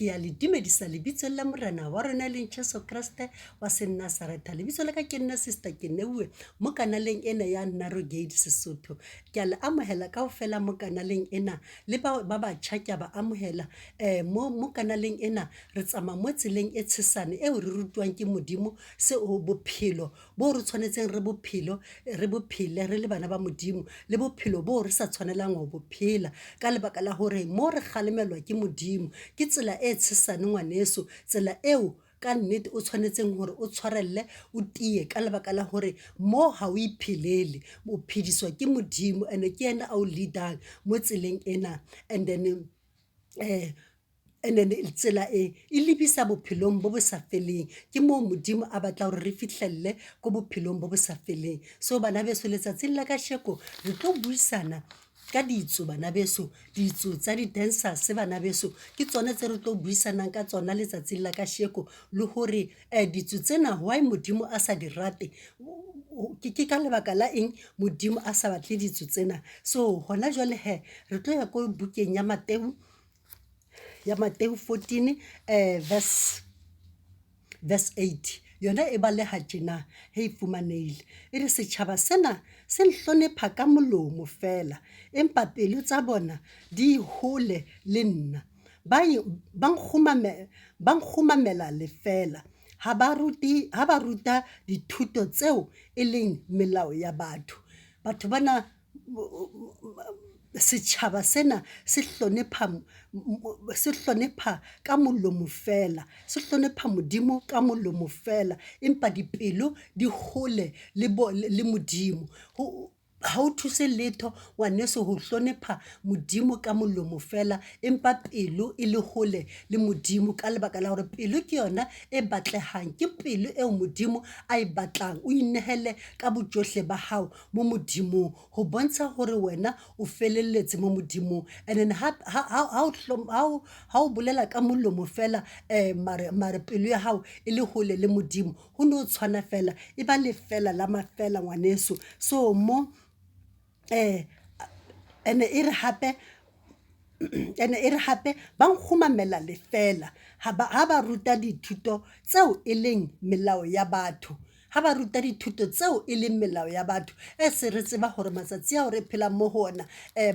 Ke ya le dumedisa lebitsong la Morena wa rona e leng Jesu Kreste wa Senazaretha. Lebitso la ka ke nna Sister Keneuwe mo kanaleng ena ya Narrow Gate Sesotho. Ke a le amohela kaofela mo kanaleng ena le ba ba batjha ke a ba amohela mo mo kanaleng ena re tsamaya mo tseleng e tshesane eo re rutwang ke Modimo seo bophelo boo re tshwanetseng re bophelo re bo phele re le bana ba Modimo le bophelo boo re sa tshwanelang ho bo phela ka lebaka la hore mo re kgalemelwa ke Modimo. Ke tsela e tshesane ngwaneso, tsela eo ka nnete o tshwanetseng hore o tshwarelle o tiye ka lebaka la hore mo ha o iphelele, o phediswa ke Modimo and-e ke yena ao lead-ang mo tseleng ena. And then and then tsela e e lebisa bophelong bo bo sa feleng. Ke moo Modimo a batla hore re fihlelle ko bophelong bo bo sa feleng. So bana beso letsatsing la kasheko re tlo buisana ka ditso bana beso, ditso tsa di-dancers bana beso. Ke tsona tse re tlo buisanang ka tsona letsatsing la kasheko le hore ditso tsena why Modimo a sa di rate, ke ka lebaka la eng Modimo a sa batle ditso tsena. So hona jwale hee re tlo ya ko bukeng ya Mateu ya Mateu 14 verse verse 8 yona e baleha tjena he e fumanehile e re setjhaba sena se nhlonepha ka molomo feela empa pelo tsa bona di hole le nna ba ba nkgumamela lefeela ha ba rute ha ba ruta dithuto tseo e leng melao ya batho. Batho bana setjhaba sena se hlonepha se hlonepha ka molomo feela, se hlonepha Modimo ka molomo feela, empa dipelo di hole le bo le Modimo. Ho ha o thuse letho ngwaneso ho hlonepha Modimo ka molomo feela, empa pelo e le hole le Modimo ka lebaka la hore pelo ke yona e batlehang, ke pelo eo Modimo a e batlang. O inehele ka bojohle ba hao mo Modimong ho bontsha hore wena o felelletse mo Modimong. And then ha o bolela ka molomo fela mare mare pelo ya hao e le hole le Modimo, ho no tshwana fela e ba lefela la mafela ngwaneso. So mo and-e e re hape and-e e re hape ba nkgumamela lefela ha ba ha ba ruta dithuto tseo e leng melao ya batho. Ha ba ruta dithuto tseo e leng melao ya batho, e se re tseba hore matsatsi ao re phelang mo ho ona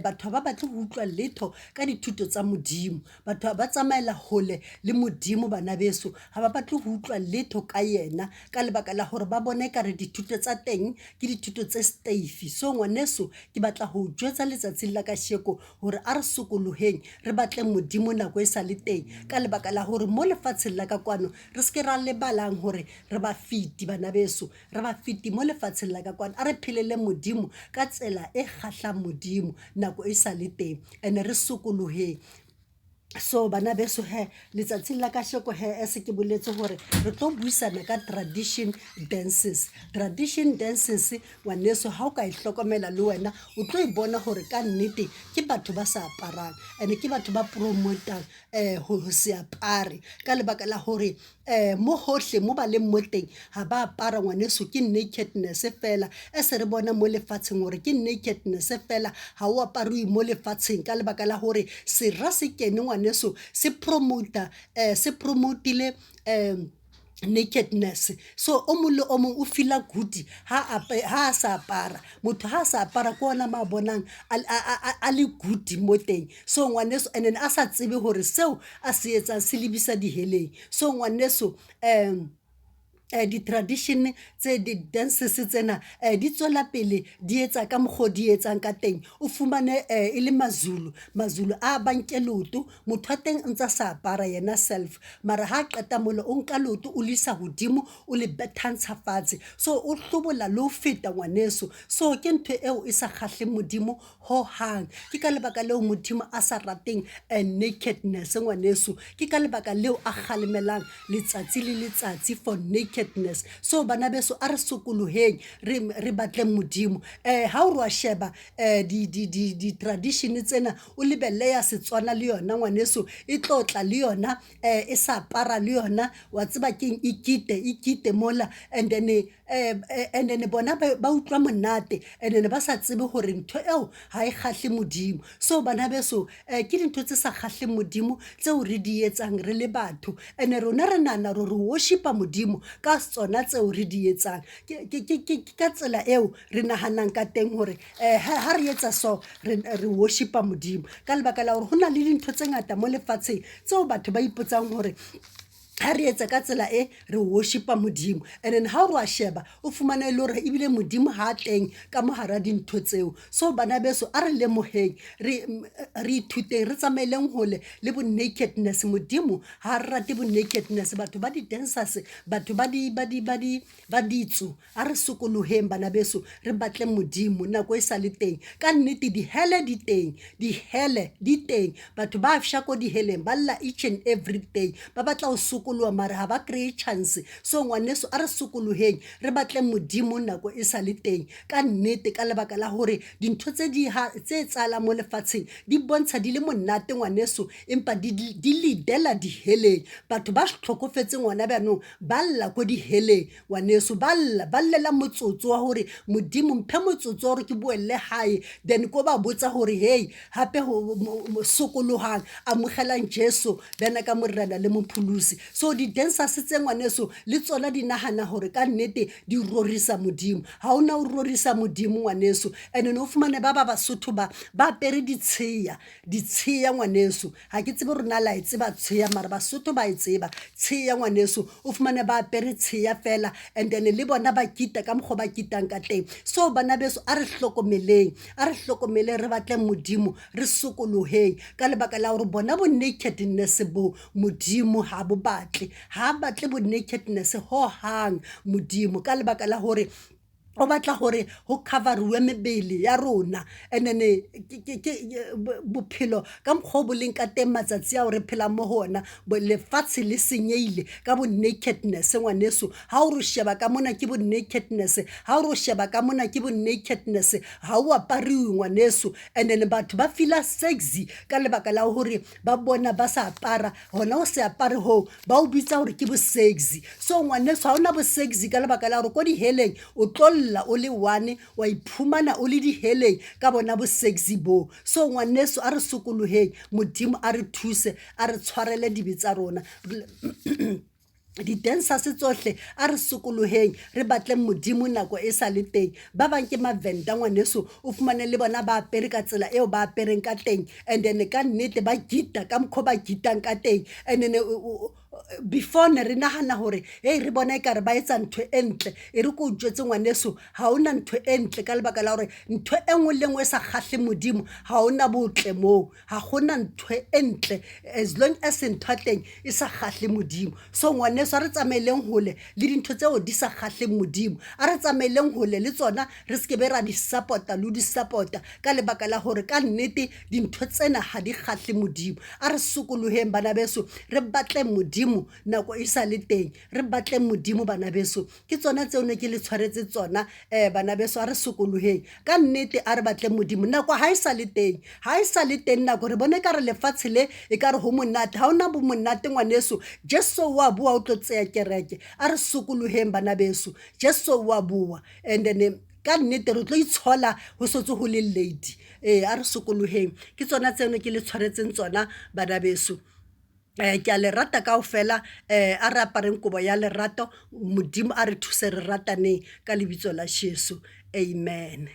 batho ha ba batle ho utlwa letho ka dithuto tsa Modimo. Batho ba tsamaela hole le Modimo bana beso, ha ba batle ho utlwa letho ka yena ka lebaka la hore ba bona ekare dithuto tsa teng ke dithuto tse steifi. So ngwaneso ke batla ho o jwetsa letsatsing la kasheko hore a re sokoloheng re batleng Modimo nako e sa le teng ka lebaka la hore mo lefatsheng la ka kwano re se ke ra lebalang hore re bafeti bana beso, re bafeti mo lefatsheng la ka kwano. A re phelele Modimo ka tsela e kgahlang Modimo nako e sa le teng and-e re sokoloheng. So bana beso hee letsatsing la kasheko hee as ke boletse hore re tlo buisana ka tradition dances. Tradition dances ngwaneso ha o ka e hlokomela le wena o tlo e bona hore ka nnete ke batho ba sa aparang and-e ke batho ba promote-ang ho se apare ka lebaka la hore mo hohle mo ba leng mo teng ha ba apara ngwaneso ke nakedness fela e se re bona mo lefatsheng hore ke nakedness fela ha o aparuwe mo lefatsheng ka lebaka la hore sera se kene ngwaneso se promote-a se promote-ile nakedness. So o mong le o mong o feel-a good ha ha a sa apara, motho ha a sa apara ke ona mo a bonang a le good mo teng. So ngwaneso and then a sa tsebe hore seo a se etsang se lebisa diheleng. So ngwaneso di-tradition tse di-dances tsena di tswela pele di etsa ka mokgo di etsang ka teng. O fumane e le Mazulu, Mazulu a ba nke leoto motho wa teng o ntsa sa apara yena self mara ha qeta mola o nka leoto o le isa hodimo o le bethantsha fatshe. So o hlobola le ho feta ngwaneso. So ke ntho eo e sa kgahleng Modimo hohang. Ke ka lebaka leo Modimo a sa rateng nakedness ngwaneso. Ke ka lebaka leo a kgalemelang letsatsi le letsatsi for nakedness. So bana beso a re sokoloheng re re batleng Modimo. Ha o re wa sheba di-tradition tsena o lebelle ya Setswana le yona ngwaneso e tlo tla le yona e sa apara le yona wa tseba keng e kite e kite mola and then And then bona ba utlwa monate, and then ba sa tsebe hore ntho eo ha e kgahle Modimo. So bana beso, ke dintho tse sa kgahleng Modimo tseo re di etsang re le batho. And-e rona re nahana hore re worship-a Modimo ka tsona tseo re di etsang. Ke ka tsela eo re nahanang ka teng hore ha re etsa so re worship-a Modimo. Ka lebaka la hore ho na le dintho tse ngata mo lefatsheng tseo batho ba ipotsang hore ha re etsa ka tsela e re worship-a Modimo. And then ha o re wa sheba, o fumane e le hore ebile Modimo ha teng ka mohara dintho tseo. So bana beso, a re lemoheng, re ithuteng, re tsamaeleng hole le bo nakedness. Modimo ha re rate bo nakedness. Batho ba di-dancers, batho ba ditso, a re sokoloheng, bana beso, re batleng Modimo nako e sa le teng. Ka nnete dihele di teng, dihele di teng. Batho ba fsha ko diheleng, ba lla each and every day, ba batla ho sokoloha mara ha ba kry-e chance. So ngwaneso, a re sokoloheng, re batleng Modimo nako e sa le teng ka nnete, ka lebaka la hore dintho tse di tse etsahalang mo lefatsheng di bontsha di le monate, ngwaneso, empa di lead-ela diheleng. Batho ba hlokofetseng hona bjanong ba lla ko diheleng, ngwaneso, ba lla, ba llela motsotso wa hore Modimo mphe motsotso wa hore ke boelle hae, then ko ba botsa hore hey, hape sokolohang, amogelang Jesu bjana ka Morena le Mopholosi. So di-dancers tse, ngwaneso, le tsona di nahana hore ka nnete di rorisa Modimo. Ha ona ho rorisa Modimo, ngwaneso. And o fumane ba Basotho ba apere ditsheya, ditsheya, ngwaneso. Ha ke tsebe hore na la e tseba tsheya, mara Basotho ba e tseba tsheya, ngwaneso. O fumane ba apere tsheya fela, and then le bona ba kita ka mokgwa ba kitang ka teng. So bana beso, a re hlokomeleng, a re hlokomeleng, re batleng Modimo, re sokoloheng, ka lebaka la hore bona bo nakedness bo Modimo ha bo batle, ha batle bo nakedness hohang Modimo, ka lebaka la hore o batla hore ho cover-uwe mebele ya rona. And then ke bophelo ka mokgwa o bo leng ka teng matsatsi ao re phelang mo ho ona, lefatshe le senyehile ka bo nakedness, ngwaneso. Ha o re sheba ka mona ke bo nakedness, ha o re sheba ka mona ke bo nakedness, ha o apariwe, ngwaneso. And then batho ba feel-a sexy ka lebaka la hore ba bona ba sa apara. Hona ho se apare hoo ba o bitsa hore ke bo sexy. So ngwaneso, ha ona bo sexy, ka lebaka la hore ko diheleng o tlo lla o le one, wa iphumana o le diheleng ka bona bo sexy bo. So ngwaneso, a re sokoloheng, Modimo a re thuse, a re tshwarele dibe tsa rona. Di-dancers tsohle, a re sokoloheng, re batleng Modimo nako e sa le teng. Ba bang ke Mavenda, ngwaneso, o fumane le bona ba apere ka tsela eo ba apereng ka teng, and then ka nnete ba gita ka mokgwa ba gitang ka teng. And then before ne re nahana hore hey, re bona ekare ba etsa ntho e ntle. E re ko o jwetse, ngwaneso, ha hona ntho e ntle, ka lebaka la hore ntho e nngwe le nngwe e sa kgahle Modimo, ha hona botle moo, ha gona ntho e ntle as long as ntho ya teng e sa kgahle Modimo. So ngwaneso, a re tsamaeleng hole le dintho tseo di sa kgahleng Modimo, a re tsamaeleng hole le tsona, re se ke be ra di support-a le ho di support-a, ka lebaka la hore ka nnete dintho tsena ha di kgahle Modimo. A re sokoloheng, bana beso, re batleng Modimo nako e sa le teng, re batleng Modimo, bana beso. Ke tsona tseo ne ke le tshwaretse tsona, bana beso. A re sokoloheng ka nnete, a re batleng Modimo nako ha e sa le teng, ha e sa le teng nako. Re bone ka re lefatshe le e ka re ho monate, ha hona bo monate, ngwaneso. Jesu wa boa, o tlo tseya kereke. A re sokoloheng, bana beso, Jesu wa boa, and then ka nnete re tlo itshola ho setse ho le late. Ee, a re sokoloheng. Ke tsona tseno ke le tshwaretseng tsona, bana beso. Ke a le rata kaofela. A re apareng kobo ya lerato. Modimo a re thuse, re rataneng ka lebitso la Jesu. Amen.